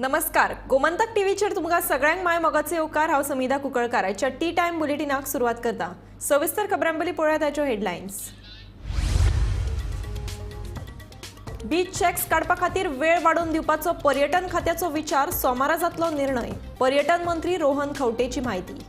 नमस्कार, गोमंतक टीव्हीचेर तुमकां सगळ्यांक my मोगाचे येवकार. हांव समीदा कुंकळकार आयच्या टी टायम बुलेटिनाक सुरवात करता. सविस्तर खबरां पयलीं पळोवया ताच्यो हेडलायन्स. बीच चॅक्स काडपा खातीर वेळ वाडोवन दिवपाचो पर्यटन खात्याचो विचार, सोमारा जातलो निर्णय, पर्यटन मंत्री रोहन खंवटेची म्हायती.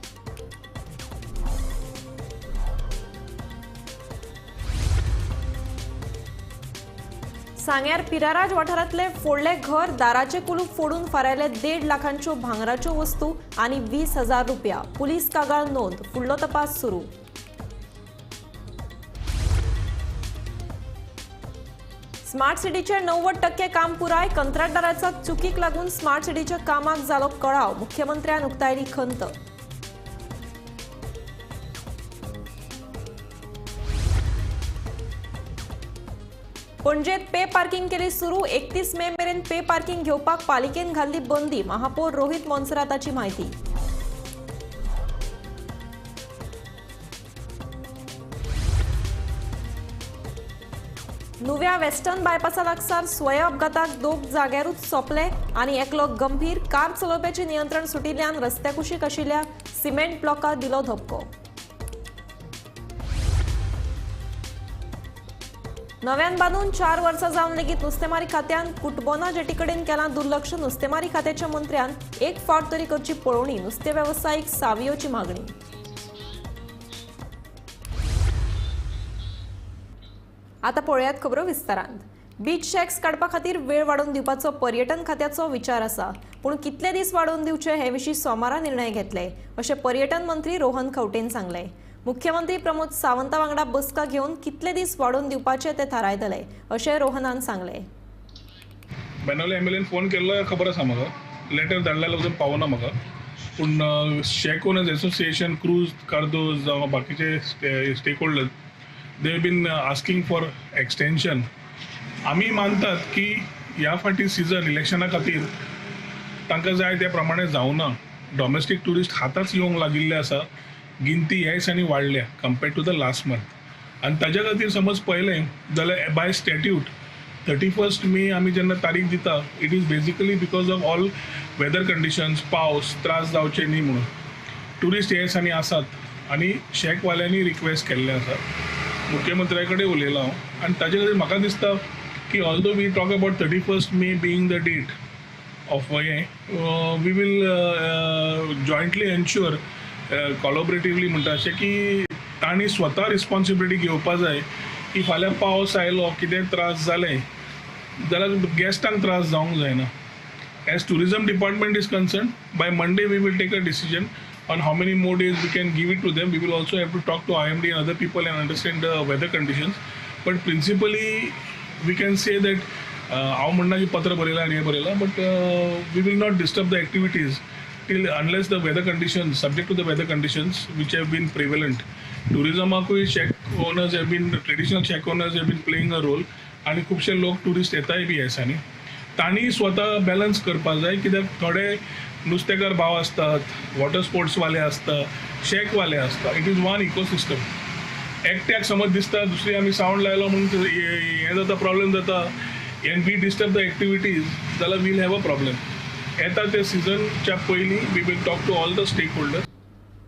सांग्यार पिराराज वाठारांतले फोडले घर, दाराचे कुलूप फोडून फारायले 1.5 लाखांच्यो भांगराच्यो वस्तू आनी 20,000 रुपया. पुलीस कागाळ नोंद, फुडलो तपास सुरू. स्मार्ट सिटीचे 90% काम पुराय, कंत्राटदाराचा चुकीक लागून स्मार्ट सिटीच्या कामाक जालो कळाव, मुख्यमंत्र्यान उक्तायली खंत. पणजेत पे पार्किंग केली सुरू, 31 मे मेरेन पे पार्किंग घेवपाक पालिकेन घाल्ली बंदी, महापौर रोहित मोन्सेराताची म्हायती. नुव्या वेस्टर्न बायपासा लागसार स्वय अपघाताक 2 जाग्यारूच सोंपले आनी एकलो गंभीर, कार चलोवप्याचें नियंत्रण सुटिल्ल्यान रस्त्या कुशीक आशिल्ल्या सिमेंट ब्लॉकाक दिलो धपको. नव्यान बांदून 4 वर्सां जावन लेगीत नुस्तेमारी खात्यान कुटबोना जेटी कडेन केलां दुर्लक्ष, नुस्तेमारी खात्याच्या मंत्र्यान एक फावट तरी करची पळोवणी, नुस्तें वेवसायीक सावियोची मागणी. आतां पळयात खबरो विस्तारान. बीच शॅक्स काडपा खातीर वेळ वाडोवन दिवपाचो पर्यटन खात्याचो विचार आसा, पूण कितले दीस वाडोवन दिवचे हे विशीं सोमारा निर्णय घेतले अशें पर्यटन मंत्री रोहन खंवटेन सांगलें. मुख्यमंत्री प्रमोद सावंता वांगडा बसका घेवन कितले दीस वाडोवन दिवपाचे ते थारायतले अशें रोहनान सांगलें. बेनावले एमएलएन फोन केल्लो खबर आसा म्हाका, लेटर धाडलेलो अजून पावना म्हाका, पूण shack owners association, cruise Cardozo जावं बाकीचे stake holders, they have been asking for extension. आमी मानतात की ह्या फावटी सिजन इलेक्शना खातीर तांकां जाय त्या प्रमाणे जावना. डॉमेस्टीक ट्युरिस्ट आतांच येवंक लागिल्ले आसा, गिनती ह्या दिसांनी वाडल्या compared to the last month. आनी ताज्या खातीर समज पळयलें जाल्यार बाय स्टॅट्यूट 31 मे आमी जेन्ना तारीख दिता, it is basically because of all weather conditions, पावस त्रास जावचे न्ही म्हणून. ट्युरिस्ट ह्या दिसांनी आसात आनी शॅकवाल्यांनी रिक्वेस्ट केल्लें आसा, मुख्यमंत्र्या कडेन उलयलां हांव. आनी ताजे खातीर म्हाका दिसता की although we talk about 31 May being the date of हें, we will jointly ensure collaboratively म्हणटा अशें की तांणी स्वता रिस्पॉन्सिबिलिटी घेवपा जाय की फाल्यां पावस आयलो, कितें त्रास जालें जाल्यार गॅस्टांक त्रास जावंक जायना. As tourism department is concern, by Monday we will take a decision on how many more days we can give it to them. We will also have to talk to IMD and other people and understand the weather conditions. But principally, we can say that हांव म्हणना की पत्र बरयलां आनी हें बरयलां, but we will not disturb the activities till unless the weather conditions, subject to the weather conditions which have been prevalent. टुरिजमाकूय shack owners have been, traditional shack owners have been playing a role आनी खुबशे लोक tourist येताय बी ह्या दिसांनी. तांणी स्वता balance करपाक जाय, कित्याक थोडे नुस्तेकार भाव आसतात, वॉटर स्पोर्ट्सवाले आसता, शॅकवाले आसता. It is one ecosystem. एकट्याक समज दिसता दुसरी आमी सावंड लायलो म्हणून हें जाता, प्रॉब्लेम जाता and we disturb the activities जाल्यार वील have a problem. येता ते सिजनच्या पयलीं we will talk to all the stake holders.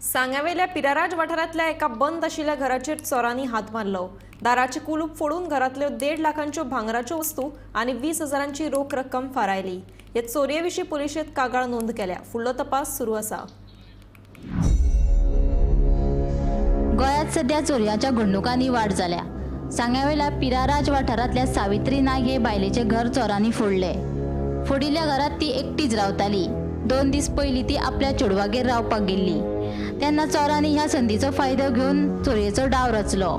सांग्यावेल्या पिराराज वाठारांतल्या एका बंद आशिल्ल्या घराचेर चोरांनी हात मारलो. दाराचे कुलूप फोडून घरांतल्यो 1.5 लाखांच्यो भांगराच्यो वस्तू आनी 20,000 रोख रक्कम फारायली. हे चोरये विशीं पुलिशेंत कागाळ नोंद केल्या, फुडलो तपास सुरू आसा. गोंयांत सध्या चोरयांच्या घडणुकांनी वाड जाल्या. सांग्यावेल्या पिराराज वाठारांतल्या सावित्री नायक हे बायलेचें घर चोरांनी फोडलें. फोडिल्ल्या घरांत ती एकटीच रावताली. 2 दीस पयलीं ती आपल्या चेडवागेर रावपाक गेल्ली तेन्ना चोरांनी ह्या संदीचो फायदो घेवन चोरयेचो डाव रचलो.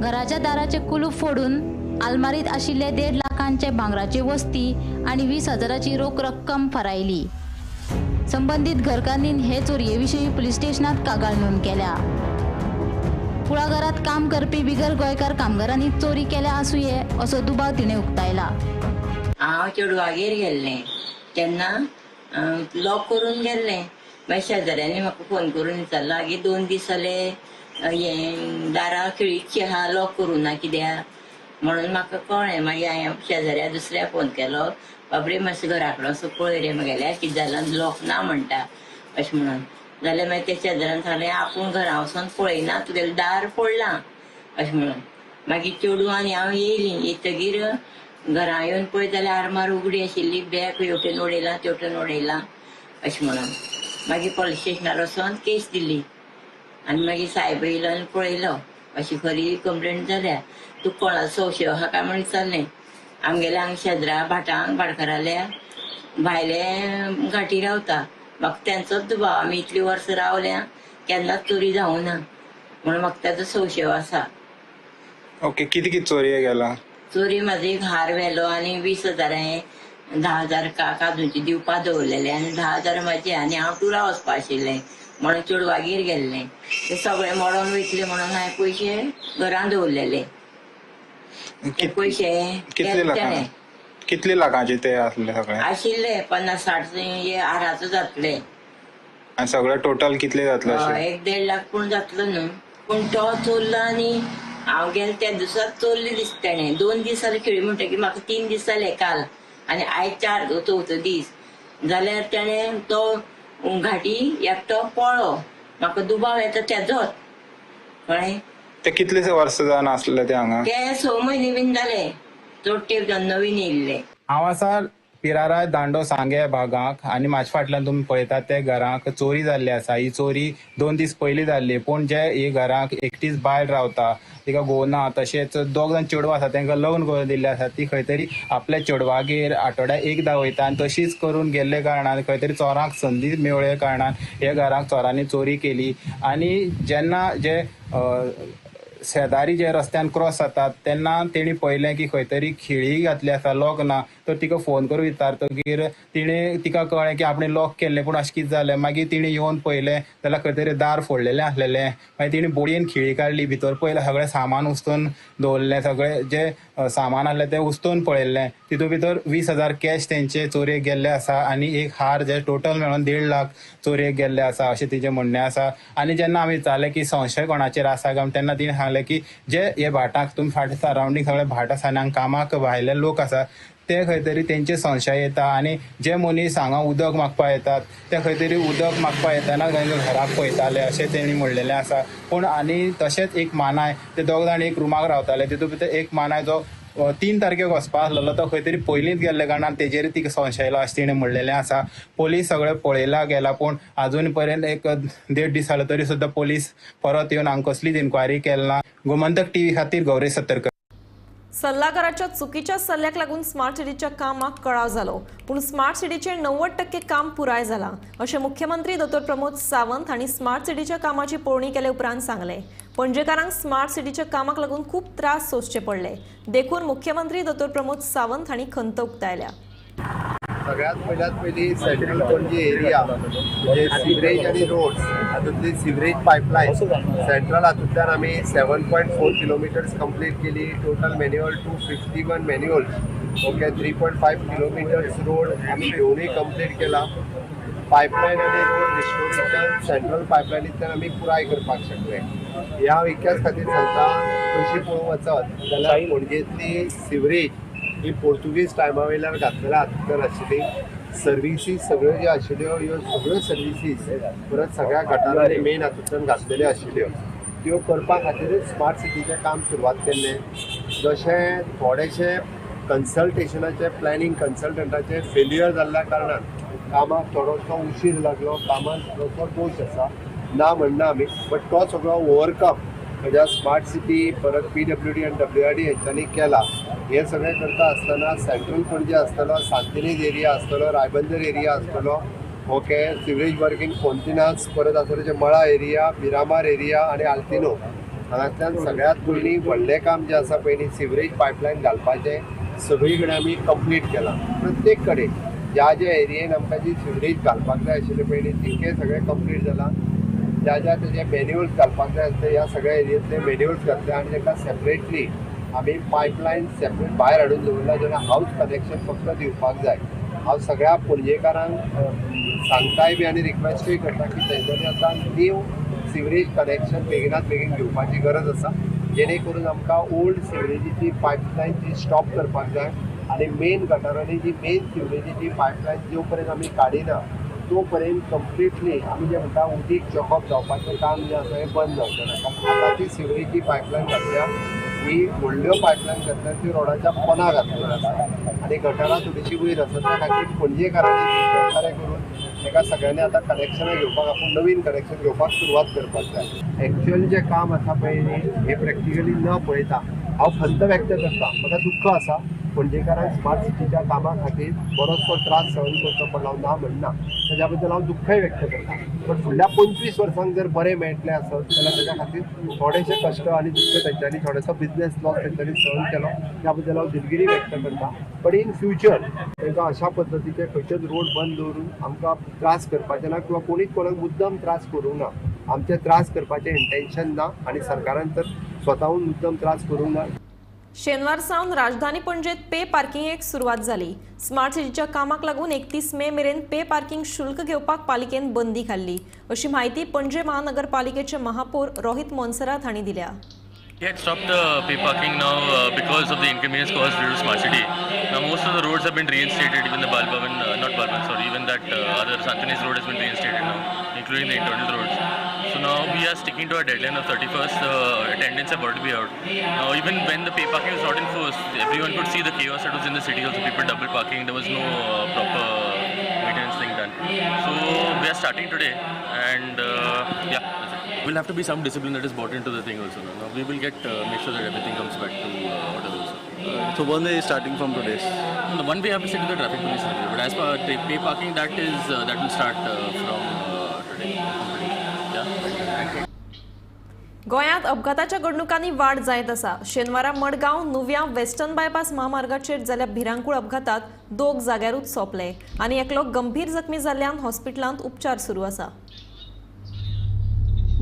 घराच्या दाराचें कुलूप फोडून आलमारीत आशिल्ले 1.5 लाखांचे भांगराची वस्ती आनी 20,000 रोख रक्कम फारायली. संबंदीत घरकान्नीन हे चोरये विशीं पुलीस स्टेशनात कागाळ नोंद केल्या. कुळागरात काम करपी बिगर गोंयकार कामगारांनी चोरी केल्या आसुये असो दुबाव तिणें उक्तायला. हांव चेडवागेर गेल्लें तेन्ना लॉक करून गेल्लें. मागीर शेजाऱ्यांनी म्हाका फोन करून विचारलो, आगे 2 दीस जाले हें दारां खिळीची आहा, लॉक करूं ना कित्याक म्हणून म्हाका कळ्ळें. मागीर हांवें शेजाऱ्या दुसऱ्या फोन केलो, बाबरे मातशें घरा कडेन असो पळय रे म्हगेल्या कितें जालां, लॉक ना म्हणटा अशें म्हणून. जाल्यार मागीर त्या शेजाऱ्यान सांगलें आपूण घरा वचोन पळयना, तुगेलें दार फोडलां अशें म्हणून. मागीर चेडूं आनी हांव येयलीं. येतगीर घरा येवन पळयत जाल्यार आरमार उगडी आशिल्ली, बॅग हेवटेन उडयलां तेवटेन उडयलां अशें म्हणून. मागीर पोलीस स्टेशनार वचोन केस दिली आनी मागीर सायब येयलो आनी पळयलो. अशी खरी कंप्लेन जाल्या. तूं कोणाचो संशय आहा काय म्हण विचारलें. आमगेल्या हांगा शेजरा भाटांक भाटकाराल्या भायले घाटी रावता, म्हाका तेंचोच दुबाव. आमी इतलीं वर्सां रावल्या केन्नाच चोरी जावना म्हणून म्हाका तेजो संशय आसा. ओके, कितें कितें चोरयेक गेला? चोरी म्हाजो एक हार व्हेलो आनी 20,000 हांवें 10,000 काजूचे दिवपा दवरलेले आनी 10,000 म्हाजे. आनी हांव टुरा वचपा आशिल्लें म्हणून चेडवागेर गेल्लें. ते सगळे मोडोन वयतले म्हणून हांवें पयशे घरान दवरलेले. ते पयशे कितले लाखां, कितले लाखांचे ते आसले सगळे? आशिल्ले 50-60 हाराचो जातले. आनी सगळे टोटल कितले जातले? 1-1.5 लाख पूण जातलो न्हू. पूण तो चोरलो आनी हांव गेलें त्या दिसाच चोरले दिसता तेणें. 2 दीस जाले खेळी म्हणटकीर म्हाका 3 दीस जाले काल आनी आयज 4 चवथो दीस. जाल्यार तेणें तो घाटी एकटो पळ्ळो. म्हाका दुबाव येता तेजोच. कळ्ळें? ते कितले वर्सां जावन आसले ते हांगा? ते 6 म्हयने बीन जाले, चड तेंप जावन नवीन येयल्ले. हांव आसा पिराराज दांडो सांगे भागाक आनी म्हाजे फाटल्यान तुमी पळयतात ते घराक चोरी जाल्ली आसा. ही चोरी 2 दीस पयलीं जाल्ली, पूण जे ही घराक एकटीच बायल रावता, तिका घोव ना, तशेंच 2 जाण चेडवां आसा तांकां लग्न करून दिल्लें आसा. ती खंय तरी आपल्या चेडवागेर आठवड्याक एकदां वयता आनी तशीच करून गेल्ले कारणान खंय तरी चोरांक संदी मेळ्ळे कारणान ह्या घराक चोरांनी चोरी केली. आनी जेन्ना जे शेजारी जे रस्त्यान क्रॉस जातात तेन्ना तेणी पळयलें की खंय तरी खिळी घातली आसा, लॉक ना, तर तिका फोन करून विचारतकीर तिणें तिका कळ्ळें की आपणें लॉक केल्लें, पूण अशें कितें जालें. मागीर तिणें येवन पळयलें जाल्यार खंय तरी दार फोडलेलें आसलेलें. मागीर तिणें बोडयेन खिळी काडली, भितर पळयलें सगळें सामान उस्तून दवरलें, सगळें जें सामान आसलें तें उस्तून पळयल्लें. तितून भितर 20,000 कॅश तेंचे चोरयेक गेल्ले आसा आनी एक हार जे टोटल मेळून 1.5 लाख चोरयेक गेल्ले आसा अशें तिचें म्हणणें आसा. आनी जेन्ना आमी विचारलें की संशय कोणाचेर आसा काय, तेन्ना तिणें सांगलें की जे हे भाटाक तुमी फाटीं सरावंडींग सगळे भाट आसा आनी हांगा कामाक भायले लोक आसा ते खंय तरी तेंचे संशय येता. आनी जे मनीस हांगा उदक मागपा येतात ते खंय तरी उदक मागपा येतना तांच्या घराक पळयताले अशें तेणी म्हणलेलें आसा. पूण आनी तशेंच एक मानाय, ते 2 जाण एक रुमाक रावताले, तितून भितर एक मानाय जो 3 तारखेक वचपा आसलेलो तो खंय तरी पयलींच गेल्ले कारणान तेजेर तिका संशय आयलो अशें तिणें म्हणलेलें आसा. पोलीस सगळे पळयला गेला, पूण आजून पर्यंत 1-1.5 दीस जालो तरी सुद्दां पोलीस परत येवन हांगा कसलीच इन्क्वायरी केली ना. गोमंतक टीव्ही खातीर गौरेश सत्तरकर. सल्लागाराच्या चुकीच्या सल्ल्याक लागून स्मार्ट सिटीच्या कामाक कळाव जालो, पूण स्मार्ट सिटीचें 90% काम पुराय जालां अशें मुख्यमंत्री दोतोर प्रमोद सावंत हांणी स्मार्ट सिटीच्या कामाची पळोवणी केले उपरांत सांगलें. पणजेकारांक स्मार्ट सिटीच्या कामाक लागून खूब त्रास सोंसचे पडले, देखून मुख्यमंत्री दोतोर प्रमोद सावंत हांणी खंत उक्तायल्या. सगळ्यात पयल्यात पयली सेंट्रल पणजी एरिया म्हणजे सिवरेज आनी रोड्स हातूंतली सिवरेज पायपलायन सेंट्रल हातूंतल्यान आमी 7.4 किलोमिटर्स कंप्लीट केली. Total manhole 251 manholes, okay, 3.5 kilometres road आमी घेवनूय कंप्लीट केला. पायपलायन आनी रोड रिस्टोरेशन सेंट्रल पायपलायनींतल्यान आमी पुराय करपाक शकले. ह्या इतक्याच खातीर सांगता, तशी पळोवंक वचत जाल्यार पणजेंतली सिवरेज ही पोर्तुगीज टायमा वयल्यान घातलेल्या हातूंतल्यान आशिल्ली. सर्विसीस सगळ्यो ज्यो आशिल्ल्यो ह्यो सगळ्यो सर्विसीस परत सगळ्या गटारांनी मेन हातूंतल्यान घातलेल्यो आशिल्ल्यो, त्यो करपा खातीरच स्मार्ट सिटीचें काम सुरवात केल्लें. जशें थोडेशें कन्सल्टेशनाचें प्लॅनिंग कन्सल्टंटाचें फेल्युअर जाल्ल्या कारणान कामाक थोडोसो उशीर लागलो, कामाक थोडोसो दोश आसा ना म्हणना आमी, बट तो सगळो ओवरकम म्हणजे स्मार्ट सिटी परत PWD आनी WRD हेंच्यांनी केला. हें सगळें करता आसतना सेंट्रल पणजे आसतलो, सांतिनेज एरिया आसतलो, रायबंदर एरिया आसतलो, ओके, सिवरेज वर्कींग फोंतिनास, परत आसतलो जे मळा एरिया, मिरामार एरिया आनी आल्तिनो हांगांतल्यान सगळ्यांत पयलीं व्हडलें काम जें आसा पयलीं सिवरेज पायपलायन घालपाचें सगळी कडेन आमी कंप्लीट केलां. प्रत्येक कडेन ज्या ज्या एरियेन आमकां जी सिवरेज घालपाक जाय आशिल्लें पयलीं तितकें सगळें कंप्लीट जालां. ज्या ज्या तेजे मॅन्युअल्स घालपाक जाय आसले ह्या सगळ्या एरियेंतले मॅन्युअल्स घातले आनी तांकां सेपरेटली आमी पायपलायन सेपरेट भायर हाडून दवरला, जेन्ना हावस कनेक्शन फक्त दिवपाक जाय. हांव सगळ्या पणजेकारांक सांगताय बी आनी रिक्वेस्टूय करता की तेंच्यांनी आतां न्यू सिवरेज कनेक्शन बेगिनात बेगीन घेवपाची गरज आसा, जेणे करून आमकां ओल्ड सिवरेजीची पायपलायन ती स्टॉप करपाक जाय. आनी मेन गटारांनी जी मेन सिवरेजीची पायपलायन जो पर्यंत आमी काडिना तो पर्यंत कंप्लिटली आमी जें म्हणटा उदीक चॉकअप जावपाचें काम जें आसा हें बंद जावचें ना. कारण आतां ती सिवरेजी पायपलायन घातल्या, ही व्हडल्यो पायपलायन घातल्या ती रोडाच्या पोना घातलेली आसा आनी गटारां थोडीशी वयर आसा. त्या खातीर पणजेकारांनी सहकार्य करून एका सगळ्यांनी आतां कनेक्शनां घेवपाक, आपूण नवीन कनेक्शन घेवपाक सुरवात करपाक जाय. एक्चुअल जें काम आसा पळय न्ही हें प्रॅक्टिकली न पळयता हांव खंत व्यक्त करता, म्हाका दुख्ख आसा. पणजेकारांक स्मार्ट सिटीच्या कामा खातीर बरोचसो त्रास सहन करचो पडला, हांव ना म्हणना, तेज्या बद्दल हांव दुख्खय व्यक्त करता. पण फुडल्या 25 वर्सांक जर बरें मेळटलें आसत जाल्यार तेज्या खातीर थोडेशे कश्ट आनी दुख्ख तेंच्यांनी, थोडोसो बिजनेस लॉस तेंच्यांनी सहन केलो, त्या बद्दल हांव दिलगिरी व्यक्त करता. बट इन फ्युचर तांकां अशा पद्दतीचे खंयचेच रोड बंद दवरून आमकां त्रास करपाचे ना किंवा कोणीच कोणाक मुद्दम त्रास करूंक ना. आमचे त्रास करपाचें इंटेन्शन ना आनी सरकारान तर स्वताहून मुद्दम त्रास करूंक ना. शेनवार सावन राजधानी पणजेत पे पार्किंगेक सुरवात जाली. स्मार्ट सिटीच्या कामाक लागून 31 मे मेरेन पे पार्किंग शुल्क घेवपाक पालिकेन बंदी घाल्ली अशी म्हायती पणजे महानगरपालिकेचे महापौर रोहित मोन्सेरात हांणी दिल्या. We had stopped the pay parking now because of the inconvenience caused due to Smart City. Now most of the roads have been reinstated, even the Bal Bhavan, not Bal Bhavan, sorry, even that other Santinez road has been reinstated now, including the internal roads. So now we are sticking to our deadline of 31st. Attendance have already been out. Now even when the pay parking was not enforced, everyone could see the chaos that was in the city also, people double parking, there was no proper maintenance thing done. So we are starting today and yeah, that's it. Will have to be some discipline that is brought into the thing also. Now we will get make sure that everything comes back to order also. So one day is starting from today. No, one way have to sit to the traffic police, but as per pay parking, that is that will start from today. Yeah. गोंयांत अपघाताच्या घडणुकांनी वाड जायत आसा. शेनवारा मडगांव नुव्या western bypass म्हामार्गाचेर जाल्ल्या भिरांकूळ अपघातात 2 जाग्यारूच सोंपले आनी एकलो गंभीर जखमी जाल्ल्यान हॉस्पिटलांत उपचार सुरू आसा.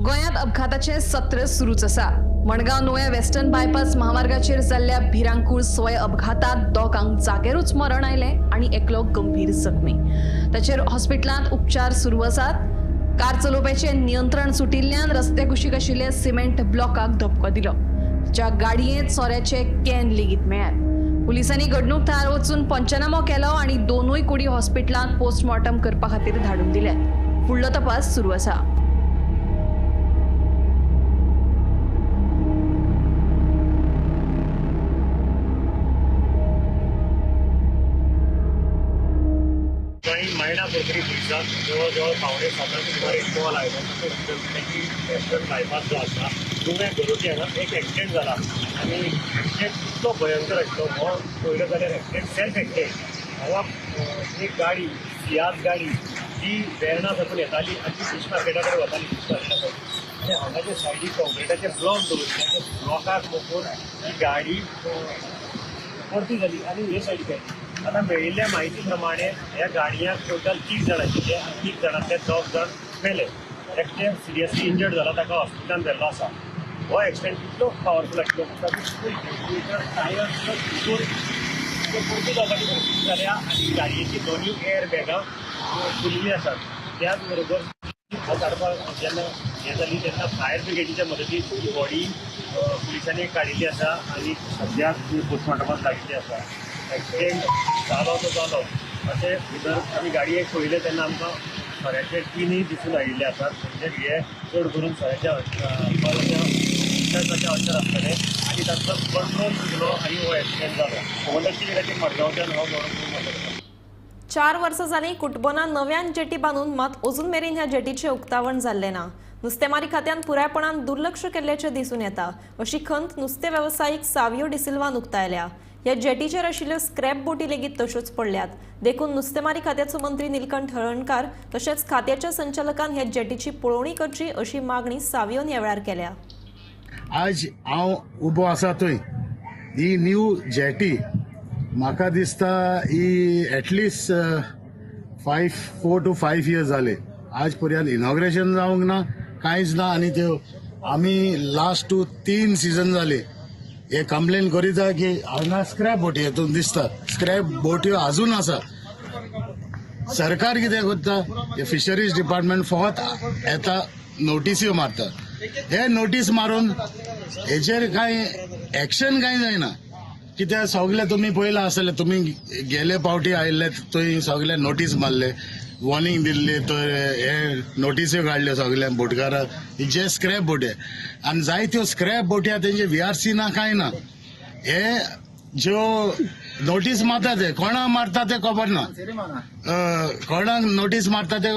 गोंयांत अपघाताचें सत्र सुरूच आसा. मडगांव नुव्या वेस्टर्न बायपास म्हामार्गाचेर जाल्ल्या भिरांकूळ स्वय अपघातात 2 जाग्यारूच मरण आयलें आनी एकलो गंभीर जखमी. ताचेर हॉस्पिटलांत उपचार सुरू आसात. कार चलोवप्याचें नियंत्रण सुटिल्ल्यान रस्त्या कुशीक आशिल्ल्या सिमेंट ब्लॉकाक धपको दिलो. ज्या गाडयेंत सोऱ्याचे can लेगीत मेळ्ळ्यात. पुलिसांनी घडणूक थळार वचून पंचनामो केलो आनी 2 कुडी हॉस्पिटलांत पोस्टमॉर्टम करपा खातीर धाडून दिल्यात. फुडलो तपास सुरू आसा. मायणा कुरकुरी पुलिसांक जवळ जवळ 6:45 सुमार एक कॉल आयलो की वेस्टर्न बायपास जो आसा नुवें गरोटी हांगा एक एक्सिडेंट जाला आनी एक्सिडेंट इतलो भयंकर आशिल्लो हो पळयलो जाल्यार एक्सिडेंट सेल्फ एक्सिडेंट. हांगा एक गाडी सियाज गाडी जी वेर्णा साकून येताली आनी ती फिश मार्केटा कडेन वताली, फिश मार्केटा कडेन, आनी हांगाचे सायडीक कॉन्क्रिटाचे ब्लॉक दवरिल्ले, त्या ब्लॉकाक मोखून ही गाडी परती जाली आनी हे सायडीक आयली. आतां मेळिल्ल्या म्हायती प्रमाणे ह्या गाडयांक टोटल 30 जाण आशिल्ले आनी 30 जाणांतले 2 जाण मेले. एकटे सिरियसली इंजर्ड जाला, ताका हॉस्पिटलान व्हेल्लो आसा. हो एक्सिडेंट इतलो पावरफूल आशिल्लो तातूंत टायर सुद्दां परती जावपाची परिस्थिती जाल्या आनी गाडयेची 2 एअर बॅगां फुलिल्लीं आसात. त्याच बरोबर काडपाक जेन्ना हें जाली तेन्ना फायर ब्रिगेडीच्या मदतीन ही बॉडी पुलिसांनी काडिल्ली आसा आनी सद्याक ती पोस्टमॉर्टमाक लागिल्ली आसा. एक्सिडेंट जालो तो जालो अशें भितर आमी गाडयेक पळयलें तेन्ना आमकां सोऱ्याचे टिनूय दिसून आयिल्ले आसात. म्हणजे हे चड करून सोऱ्याच्या उदकाचे अडचण आसतलें आनी तांचो कंट्रोल चुकलो आनी हो एक्सिडेंट जालो. ओवरटेकिंग मडगांवच्यान हो गौरव. 4 वर्सां जालीं कुटबना नव्यान जेटी बांदून मात अजून मेरेन ह्या जेटीचें उक्तावण जाल्लें ना. नुस्तेमारी खात्यान पुरायपणान दुर्लक्ष केल्ल्याचें दिसून येता अशी खंत नुस्तें वेवसायीक सावियो डिसिल्वान उक्तायल्या. ह्या जेटीचेर आशिल्ल्यो स्क्रॅप बोटी लेगीत तश्योच पडल्यात. देखून नुस्तेमारी खात्याचो मंत्री निलकंठ हळर्णकार तशेंच खात्याच्या संचालकान ह्या जेटीची पळोवणी करची अशी मागणी सावियोन ह्या वेळार केल्या. आज हांव उबो आसा थंय ही न्यू जेटी म्हाका दिसता ही एटलिस्ट 4 to 5 years जाले आज पर्यंत इनॉग्रेशन जावंक ना, कांयच ना. आनी त्यो आमी लास्ट 2-3 सीजन जाले हे कंप्लेन करीता की हांगा स्क्रॅप बोटी हेतून दिसता स्क्रॅप बोट्यो अजून आसा. सरकार कितें करता, हे फिशरीज डिपार्टमेंट फकत येता नोटिस्यो मारता. हे नोटीस मारून हेचेर कांय एक्शन कांय जायना. कित्याक सगळे तुमी पळयलां आसतलें, तुमी गेले पावटी आयिल्ले थंय सगळे नोटीस मारले, वॉर्निंग दिल्ली, तर हे नोटिस्यो काडल्यो सगळ्या बोटकारांक जे स्क्रॅप बोटी आनी जायत्यो स्क्रॅप बोटी तेंचे व्हीआरसी ना कांय ना. हे ज्यो नोटीस मारता ते कोणाक मारता ते खबर ना, कोणाक नोटीस मारता ते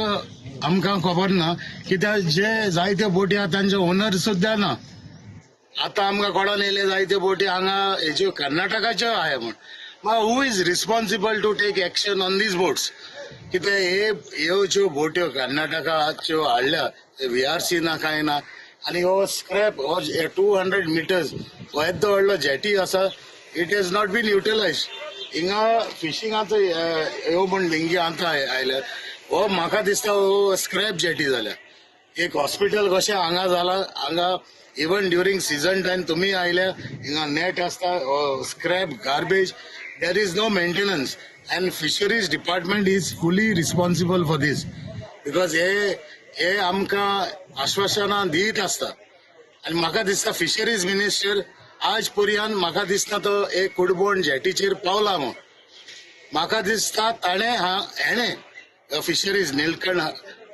आमकां खबर ना, कित्याक जे जायत्यो बोटी आहा तांचे ओनर सुद्दां ना. आतां आमकां कोणाक येयले जायत्यो बोटी हांगा हेज्यो कर्नाटकाच्यो आहा म्हूण. मागीर who is responsible to take action on these boats? कित्याक हे ह्यो ज्यो बोट्यो कर्नाटकाच्यो हाडल्या व्हीआरसी ना कांय ना, आनी हो स्क्रॅप हो 200 मिटर्स हो येदो व्हडलो जेटी आसा, it has not been utilise. हिंगा फिशिंगाचो ह्यो म्हूण लिंगी आतां आयल्या, हो म्हाका दिसता हो स्क्रॅप जेटी जाल्या. एक हॉस्पिटल कशें हांगा जाला, हांगा इवन ड्युरींग सिजन टायम तुमी आयल्या हिंगा नेट आसता, scrap garbage, there is no maintenance. And fisheries department is fully responsible for this, because हे हे आमकां आश्वासनां दीत आसता. आनी म्हाका दिसता फिशरीज मिनिस्टर आज पर्यंत म्हाका दिसता तो एक कुडबोण जेटीचेर पावला म्हूण. म्हाका दिसता ताणें हेणें फिशरीज निलकंठ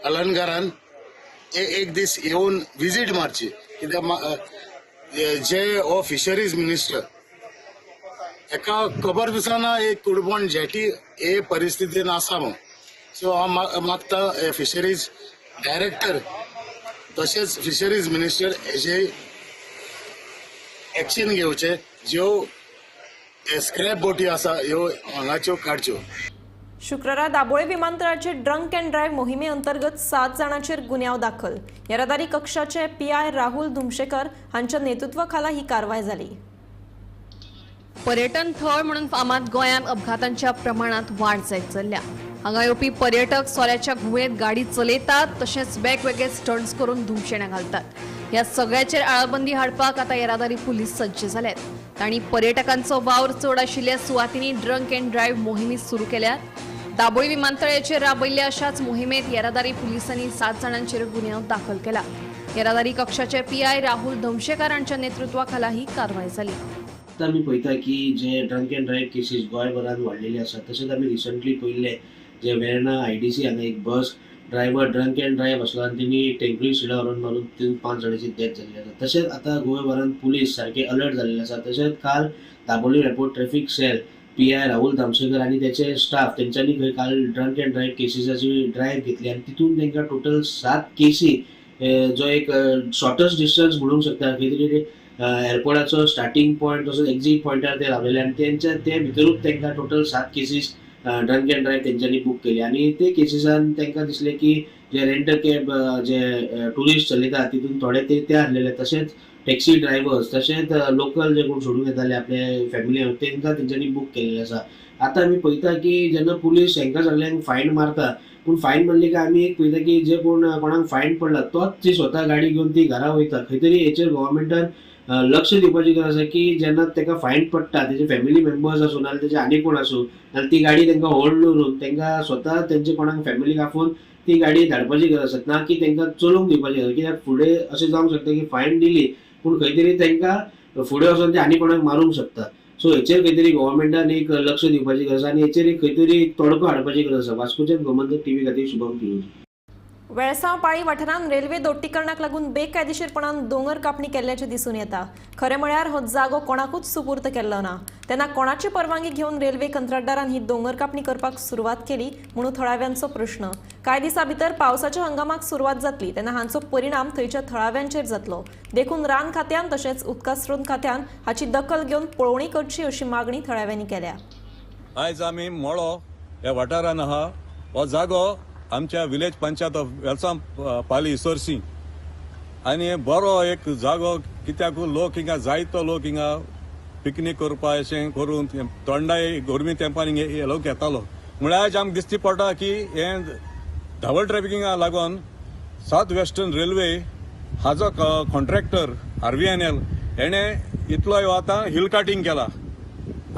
हळर्णकारान एक दीस येवन विजीट मारची, कित्याक जे हो फिशरीज मिनिस्टर एका खबर दिसना एक कुडबोण जेटी हे परिस्थितीन आसा म्हूण. सो हांव मागता फिशरीज डायरेक्टर तशेंच फिशरीज मिनिस्टर हेजे एक्शन घेवचे, ज्यो स्क्रॅप बोटी आसा ह्यो हांगाच्यो काडच्यो. शुक्रारा दाबोळे विमानतळाचेर ड्रंक अँड ड्रायव्ह मोहिमे अंतर्गत 7 जाणांचेर गुन्यांव दाखल. येरादारी कक्षाचे PI Rahul Dhumshekar हांच्या नेतृत्वाखाला ही कारवाय जाली. पर्यटन थळ म्हणून फामाद गोंयांत अपघातांच्या प्रमाणात वाड जायत चल्ल्या. हांगा येवपी पर्यटक सोऱ्याच्या घुंवळेंत गाडी चलयतात, तशेंच वेगवेगळे स्टंट्स करून धुमशेणां घालतात. ह्या सगळ्याचेर आळाबंदी हाडपाक आतां येरादारी पुलीस सज्ज जाल्यात. तांणी पर्यटकांचो वावर चड आशिल्ल्या सुवातींनी ड्रंक अँड ड्रायव्ह मोहिमी सुरू केल्यात. दाबोळी विमानतळाचेर राबयल्ल्या अशाच मोहिमेत येरादारी पुलिसांनी 7 जाणांचेर गुन्यांव दाखल केला. येरादारी कक्षाचे PI Rahul Dhamshekar हांच्या नेतृत्वाखाला ही कारवाय जाली. आतां आमी पळयता की जे ड्रंक अँड ड्रायव्ह केसीस गोंयभरान वाडलेले आसात, तशेंच आमी रिसंटली पळयल्ले जे वेर्णा IDC हांगा एक bus driver drunk and drive आसलो आनी तेणी टेंकरी सिडा व्हरून मारून 3-5 जाणांची डेथ जाल्ली आसा. तशेंच आतां गोंयभरान पुलीस सारके अलर्ट जाल्ले आसा. तशेंच काल Dabolim airport traffic cell PI Rahul Dhamshekar आनी त्याचे स्टाफ तेंच्यांनी खंय काल ड्रंक अँड ड्रायव्ह केसीसाची ड्रायव्ह घेतली आनी तितून तांकां टोटल 7 केसी जो एक शॉर्टस्ट डिस्टन्स म्हणूंक शकता खंय तरी एअरपोर्टाचो स्टार्टींग पॉयंट तसोच एक्झीट पॉयंटार ते रावलेले आनी तेंच्या ते भितरूच तांकां total 7 cases drunk and drive तेंच्यांनी बूक केली. आनी ते केसीसान तांकां दिसलें की जे रेंट कॅब जे ट्युरिस्ट चलयतात तितून थोडे ते आहलेले, तशेंच टॅक्सी ड्रायव्हर्स तशेंच लोकल जे कोण सोडून येताले आपले फॅमिली तांकां तेंच्यांनी बूक केल्लें आसा. आतां आमी पळयता की जेन्ना पुलीस हांकां सगल्यांक फायन मारता, पूण फायन मारली काय आमी एक पळयता की जे कोण कोणाक फायन पडला तोच ती स्वता गाडी घेवन ती घरा वयता. खंय तरी हेचेर गव्हर्मेंटान लक्ष दिवपाची गरज आसा की जेन्ना ताका फायन पडटा तेजे फॅमिली मेंबर्स आसूं नाजाल्यार तेजे आनी कोण आसूं नाजाल्यार ती गाडी तांकां होल्ड दवरून तांकां स्वता तेंचे कोणाक फॅमिलीक आपोवन ती गाडी धाडपाची गरज आसा, ना की तांकां चलोवंक दिवपाची गरज. कित्याक फुडें अशें जावंक शकता की फायन दिली पूण खंय तरी तांकां फुडें वचून ते आनी कोणाक मारूंक शकता. सो हेचेर खंय तरी गव्हर्मेंटान एक लक्ष दिवपाची गरज आसा आनी हेचेर एक खंय तरी एक तोडको हाडपाची गरज आसा. वास्कोच्यान गोमंतक टीव्ही खातीर शुभम पिळवणी. वेळसांव पाळी वाठारांत रेल्वे दोट्टीकरणाक लागून बेकायदेशीरपणान दोंगर कापणी केल्ल्याचें दिसून येता. खरें म्हळ्यार हो जागो कोणाकूच सुपूर्त केल्लो ना. तेन्ना कोणाची परवानगी घेवन रेल्वे कंत्राटदारान ही दोंगर कापणी करपाक सुरवात केली म्हणून थळाव्यांचो प्रश्न. कांय दिसां भितर पावसाच्या हंगामाक सुरवात जातली तेन्ना हांचो परिणाम थंयच्या थळाव्यांचेर जातलो. देखून रान खात्यान तशेंच उदका स्रोत खात्यान हाची दखल घेवन पळोवणी करची अशी मागणी थळाव्यांनी केल्या. आयज आमी मळो ह्या वाठारान आहा. हो जागो आमच्या विलेज पंचायत ऑफ वेलसांव पाली इसोरसी आनी बरो एक जागो, कित्याक लोक हिंगा जायतो लोक हिंगा पिकनीक करपा अशें करून थंडाय गरमी तेंपार हिंगा लोक येतालो. म्हळ्यार आयज आमकां दिश्टी पडटा की हें धावल ट्रॅफिकिंगा लागून सावथ वेस्टर्न रेल्वे हाजो कॉन्ट्रॅक्टर RVNL हेणें इतलो आतां हिल कार्टिंग केला,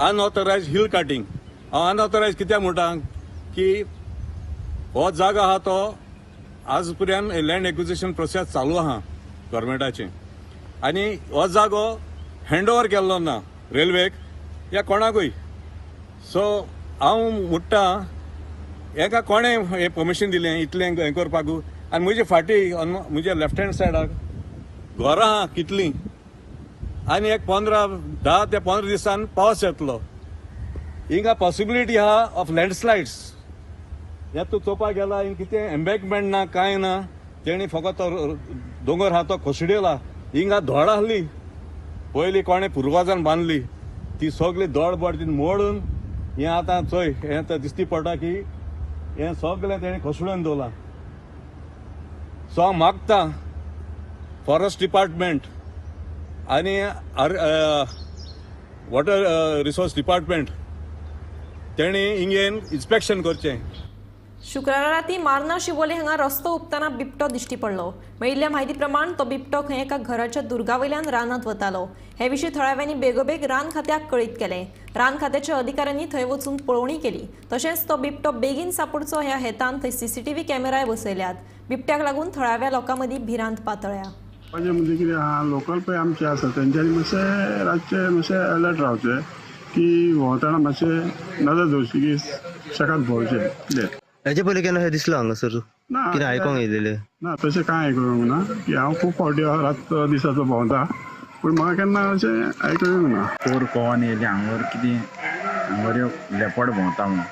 अनऑथरायज हिल कार्टिंग. हांव अनऑथरायज कित्याक म्हणटा की हो जागा आहा तो आज पर्यंत लँड एक्विजिशन प्रोसेस चालू आहा गव्हर्मेंटाचें आनी हो जागो हँड ओवर केल्लो ना रेल्वेक. या कोणाकूय. सो हांव म्हणटा हेका कोणें हें परमिशन दिलें इतलें हें करपाक? आनी म्हजे फाटीं म्हज्या लेफ्ट हँड सायडाक घरां आहा कितलीं, आनी एक 10 ते 15 दिसान पावस येतलो. हिंगा पॉसिबिलिटी आहा ऑफ लँडस्लायड्स. हें तूं चोवपाक गेला हिंगा कितें एम्बेकमेंट ना कांय ना, तेणी फकत तो दोंगर आहा तो कोसळिला. हिंगा धोड आहली पयलीं कोणें पुर्वाजान बांदली ती सगळी दोड बड ती मोडून हें आतां चोय हें आतां दिसती पडटा की हें सगळें तेणें कोसळून दवरलां. सो हांव मागता फॉरेस्ट डिपार्टमेंट आनी वॉटर रिसोर्स डिपार्टमेंट तेणी हिंगेन इन्स्पेक्शन करचें. शुक्रारा राती मार्ना शिवोले हांगा रस्तो हुपतना बिबटो दिश्टी पडलो. मेळिल्ल्या म्हायती प्रमाण तो बिबटो खंय एका घराच्या दुर्गावयल्यान रानांत वतालो. हे विशीं थळाव्यांनी बेगोबेग रान खात्याक कळीत केलें. रान खात्याच्या अधिकाऱ्यांनी थंय वचून पळोवणी केली. तशेंच तो बिबटो बेगीन सापडचो ह्या हेतान थंय सीसीटीव्ही कॅमेराय बसयल्यात. बिबट्याक लागून थळाव्या लोकां मदीं भिरांत पातळ्या. म्हणजे कितें आहा, लोकल पळय आमचे आसा तेंच्यांनी मातशें रातचें मातशें अलर्ट रावचें की भोंवतना मातशें नदर दवरची की शेकात भोंवचें कितें. हेजे पयलीं केन्ना अशें दिसलां हांगासर? ना, कितें आयकोंक येयलेलें ना, तशें कांय आयकूंक ना. की हांव खूब फावटी रात दिसाचो भोंवता पूण म्हाका केन्ना अशें आयकूंक ना. पोर कवन येयलें हांगर कितें हांगर एक लेपड भोंवता म्हणून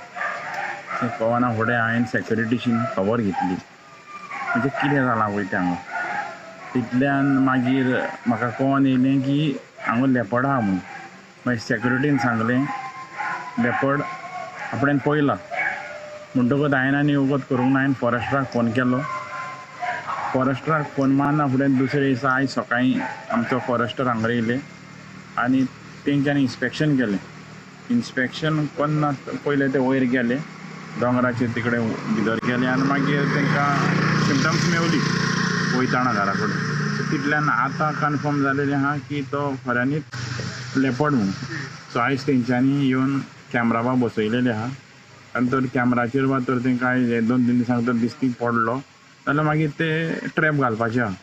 तें कवना फुडें हांवें सेक्युरिटीशीन खबर घेतली म्हणजे कितें जालां पळय तें हांगा. तितल्यान मागीर म्हाका कळोन येयलें की हांगा लेपड आहा म्हणून. मागीर सेक्युरिटीन सांगलें लेपड आपणें पळयला म्हणटकूच हांवें आनी वगत करूंक ना, हांवें फॉरेस्टराक फोन केलो. फॉरेस्टराक फोन मारना फुडें दुसरे दिसा आयज सकाळीं आमचो फॉरेस्टर हांगा येयले आनी तेंच्यांनी इन्स्पेक्शन केलें. इन्स्पेक्शन करना पयलें ते वयर गेले दोंगराचेर तिकडे भितर गेले आनी मागीर तांकां सिमटम्स मेवली वयताना घरा कडेन. तितल्यान आतां कन्फर्म जालेलें आहा की तो खऱ्यांनीच लेपड म्हणून. सो आयज तेंच्यांनी येवन कॅमरा बा बसयलेले आहा आनी तर कॅमराचेर वा तर तेंकां 2-3 दिसांक तर दिसती पडलो जाल्यार मागीर ते ट्रॅप घालपाचे आहा.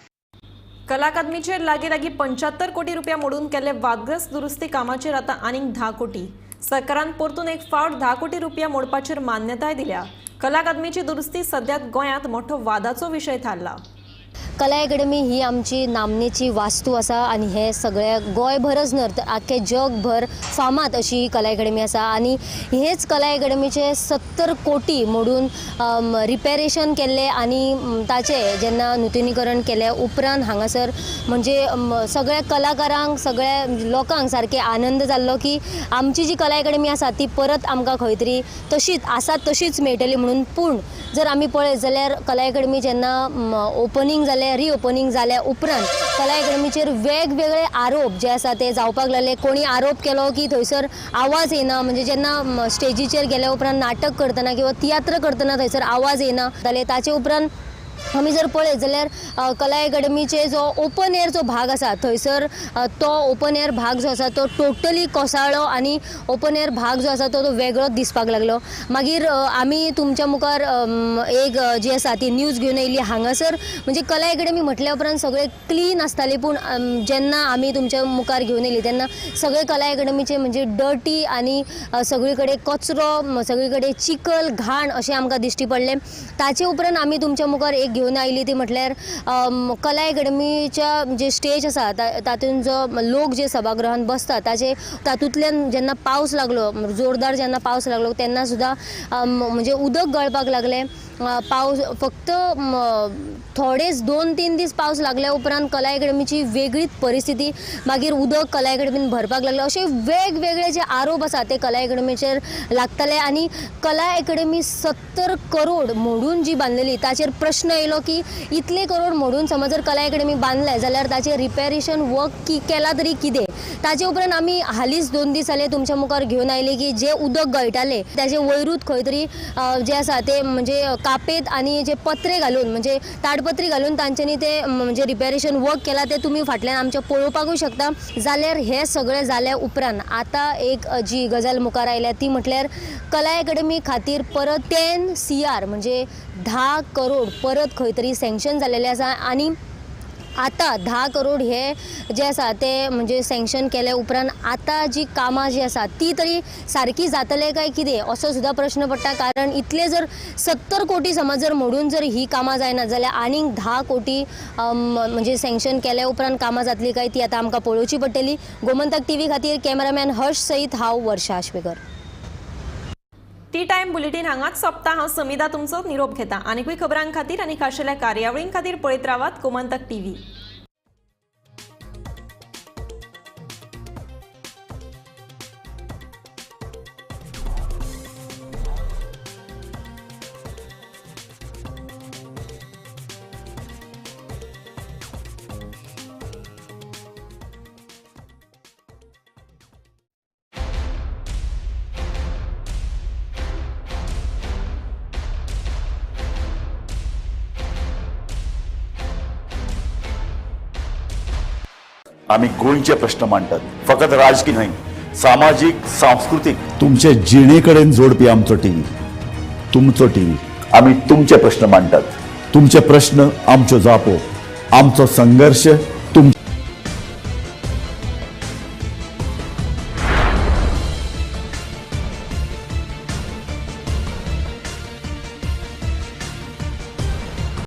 कला अकादमीचेर लागीं लागीं 75 कोटी रुपया मोडून केल्ले वादग्रस्त दुरुस्ती कामाचेर आतां आनीक 10 कोटी. सरकारान परतून एक फावट 10 कोटी रुपया मोडपाचेर मान्यताय दिल्या. कला अकादमीची दुरुस्ती सद्याक गोंयांत मोठो वादाचो विशय थारला. कला अकॅडमी ही आमची नामनेची वास्तू आसा आनी हे सगळे गोंयभरच न्हय तर आख्खे जगभर फामाद अशी ही कला अकॅडमी आसा आनी हेच कला अकॅडमीचे 70 कोटी मोडून रिपेरेशन केल्लें आनी ताचें जेन्ना नुतनीकरण केलें उपरांत हांगासर म्हणजे सगळ्या कलाकारांक सगळ्या लोकांक सारके आनंद जाल्लो की आमची जी कला अकॅडमी आसा ती परत आमकां खंय तरी तशीच आसा तशीच मेळटली म्हणून. पूण जर आमी पळयत जाल्यार कला अकॅडमी जेन्ना ओपनिंग जालें, रिओपनिंग जाल्या उपरांत कला अकॅडमीचेर वेगवेगळे आरोप जे आसा ते जावपाक लागले. कोणी आरोप केलो की थंयसर आवाज येना, म्हणजे जेन्ना स्टेजीचेर गेल्या उपरांत नाटक करतना किंवा तियात्र करतना थंयसर आवाज येना जाल्यार ताचे उपरांत आमी जर पळयत जाल्यार कला अकॅडमीचे जो ओपन एअर जो भाग आसा थंयसर तो ओपन एअर भाग जो आसा तो टोटली कोसळ्ळो आनी ओपन एअर भाग जो आसा तो वेगळोच दिसपाक लागलो. मागीर आमी तुमच्या मुखार एक जी आसा ती न्यूज घेवन येयली. हांगासर म्हणजे कला अकॅडमी म्हटल्या उपरांत सगळे क्लीन आसताली, पूण जेन्ना आमी तुमच्या मुखार घेवन येयली तेन्ना सगळे कला अकॅडमीचे म्हणजे डर्टी आनी सगळी कडेन कचरो, सगळी कडेन चिखल, घाण अशें आमकां दिश्टी पडलें. ताचे उपरांत आमी तुमच्या मुखार एक घेवन आयली ती म्हटल्यार कला अकॅडमीच्या जे स्टेज आसा तातूंत जो लोक जे सभागृहांत बसता ताचे तातूंतल्यान जेन्ना पावस लागलो, जोरदार जेन्ना पावस लागलो तेन्ना सुद्दां म्हणजे उदक गळपाक लागलें. पावस फक्त थोडेच 2-3 दीस पावस लागल्या उपरांत कला अकॅडमीची वेगळीच परिस्थिती, मागीर उदक कला अकॅडमीन भरपाक लागलें. अशे वेगवेगळे जे आरोप आसा ते कला अकॅडमीचेर लागताले आनी कला अकॅडमी 70 करोड मोडून जी बांदलेली ताचेर प्रश्न येयलो की इतले करोड मोडून समज जर कला अकॅडमी बांदले जाल्यार ताचें रिपेरेशन वर्क केलां तरी कितें. ताचे उपरांत आमी हालींच 2 दीस जाले तुमच्या मुखार घेवन आयले की जे उदक गळटालें ताचे वयरूच खंय तरी जे आसा ते म्हणजे कापेत आनी जे पत्रे घालून म्हणजे ताडपत्री घालून तांच्यांनी ते म्हणजे रिपेरेशन वर्क केलां ते तुमी फाटल्यान आमच्या पळोवपाकूय शकता. जाल्यार हे सगळें जाल्या उपरांत आतां एक जी गजाल मुखार आयल्या ती म्हटल्यार कला अकॅडमी खातीर परत 10 CR म्हणजे 10 करोड परत खंय तरी सँक्शन जालेलें आसा आनी आतां 10 करोड हे जे आसा ते म्हणजे सँक्शन केले उपरांत आतां जी कामां जी आसा ती तरी सारकी जातले काय कितें असो सुद्दां प्रश्न पडटा. कारण इतले जर 70 कोटी समज जर मोडून जर ही कामां जायना जाल्यार आनीक 10 कोटी म्हणजे सँक्शन केल्या उपरांत कामां जातली काय ती आतां आमकां पळोवची पडटली. गोमंतक टीव्ही खातीर कॅमेरामॅन हर्ष सहित हांव वर्षा आश्वेकर. टी टायम बुलेटीन हांगाच सोंपता. हांव समिधा तुमचो निरोप घेता. आनीकूय खबरां खातीर आनी खाशेल्या कार्यावळीं खातीर पळयत रावात गोमंतक टीव्ही. आमी गोंयचे प्रश्न मांडटात, फकत राजकी न्हय, सामाजीक, सांस्कृतीक, तुमचे जिणे कडेन जोडपी आमचो टीव्ही, तुमचो टीव्ही. आमी तुमचे प्रश्न मांडटात, तुमचे प्रश्न आमच्यो जापो, आमचो संघर्श